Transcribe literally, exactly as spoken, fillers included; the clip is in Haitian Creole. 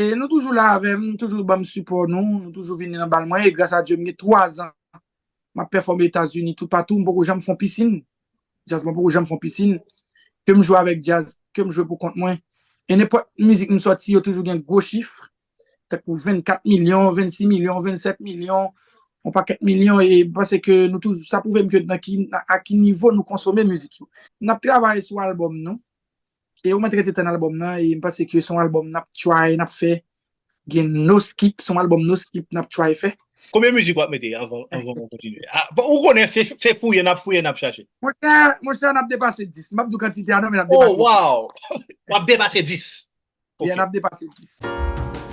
E nou toujou la avè m, toujou ban m sipò nou, nou toujou vini nan bal mwen, e gras a Dye m gen twa zan m ap pèfòme Etazini toupatou, m poko janm fè yon pisin. Djaz mwen poko janm fè yon pisin. Ke m jwe avèk djaz, ke m jwe pou kont mwen. E nenpòt mizik m sòti, yo toujou gen gwo chif. Tankou vennkat milyon, vennsis milyon, vennsèt milyon, yon pakèt milyon, e m panse ke nou toujou, sa pwouve m ke nan ki, a ki nivo nou konsome mizik yo. N ap travay sou albòm nou. E ou mèt rete tann albòm nan, e m panse ke se yon albòm n ap try, n ap fè. Gen no skip, se yon albòm no skip n ap try fè. Konbyen mizik w ap mete anvan anvan nou kontinye? Ah, bon, ou konnen, se se fouye n ap fouye, n ap chache. Monchè, monchè, n ap depase dis. M p ap di w kantite a non, men n ap Oh, depase dis. Wow! W ap depase dis. Yeah, Ok. N ap depase dis.